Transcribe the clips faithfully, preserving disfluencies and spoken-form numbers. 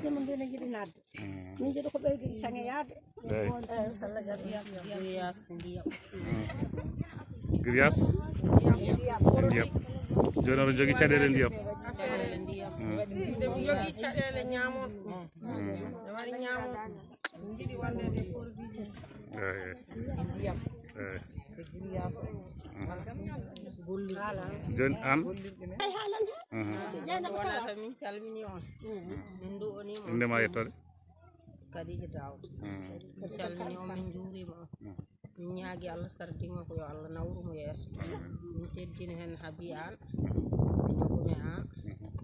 Min mbiɗa yiɗi naatde. Min jiɗi ko ɓeydi saŋe yaade. Eyi. Eyi, so Allah jaɓi. Grillage ndiyam. Ndiyam. Jooni oɗon njogii caɗeele ndiyam. Caɗeele ndiyam. Eɗen njogii caɗeele ñaamon. Eɗen waɗi ñaamon. Min njiɗi wonde e produit. Eyi. Ndiyam. Eyi. Jooni aan? Ay, haalan he. Si Jeynaba wonata, min calmini on. Min nduwonii mo. Innde ma, yettoode? Khadija Daw. Min calmini on, min njuurima on. Min ñaagi Allah sardiŋo ko yo Allah nawru mo yeeso. Min teddina heen Habi aan, Ñogome aan,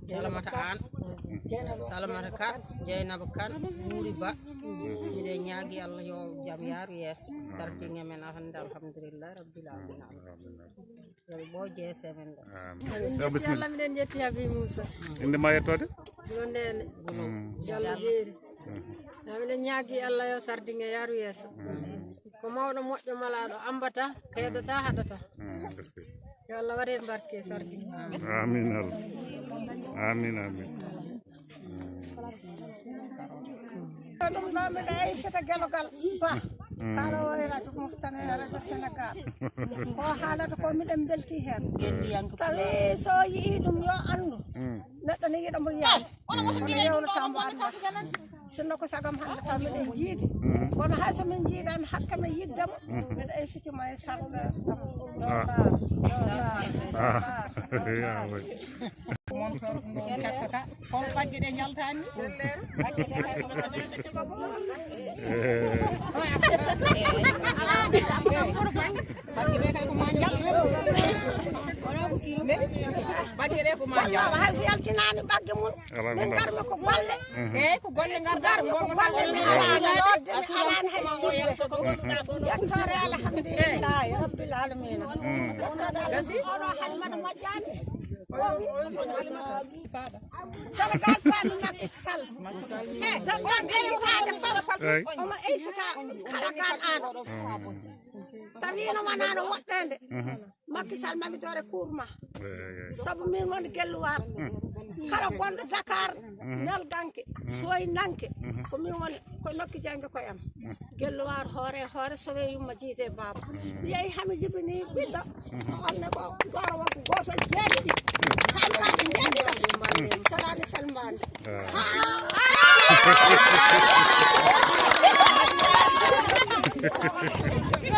Salamata aan, Salamata Ka, Jeynaba Kan, Nuuri Ba. Miɗen ñaagi Allah yo jam yaaru yeeso. Sardiŋe men hannde, alhamdulillahi rabbil alamina. Yo ɓooy jeese men ɗo. Amin. Yo, bisimilla. Allah, miɗen jetti Habi Moussa. Innde ma, yettoode? Gulo Ndene. Jallo Jeeri. Amin. Miɗen ñaagi Allah yo sardiŋe yaaru yeeso. Ko mawɗo moƴƴo malaaɗo, ambata, keedata, haɗata. Yo Allah waɗ heen barke sardiŋe. Amin Allah. Amin, amin. Ɗum ɗo mbiɗa Aysata Gelogal Ba. Kala o e radio Mauritanie, radio Sénégal. Ko haalata ko miɗen mbelti heen. Tawi so yii ɗum yo anndu. Neɗɗo ne yiɗa mo yiyaani. Kono yewnata mo annda. Sinno ko sagam hannde taw miɗen jiidi. Kono hay so min njiidaani hakke men yiddemo. Mbiɗa Aysata mo e sarɗa. Montor ɗum ɗon cakka ka. Kono bagge ɗe njaltaani. Bagge ɗe hay ko bagge ɗe kay ko ma njal. Bagge ɗe ko ma njal. Hay so yaltinaani bagge mum. Min ngarmi ko golle. Eyi, ko golle ngarmi ko golle. Min alaani hay sirde. Yettoore alhamdulillahi rabbil alamina. Yettoode Allah oɗo halmana moƴƴaani. Sénégal paami Macky Sall. Tan ɗon jeyitaade fof. Eyi. Omo eyfita kala gaan aan. Tawi no wanaano woɗɗeende. Macky Sall mami doore kuurma. Eyi, eyi. Sabu min woni gelluwaar. Kala gonɗo Dakar, nelganke, soynanke, ko min woni ko nokki jannge koye am. Gelluwaar hoore e hoore, sowe yumma jiide baaba. Mi yehi hami jibini ɓiɗɗo. Ko on ne ko gooro wonko gooto jeeɗiɗi. Salmani jeeɗiɗo. Salani salmani.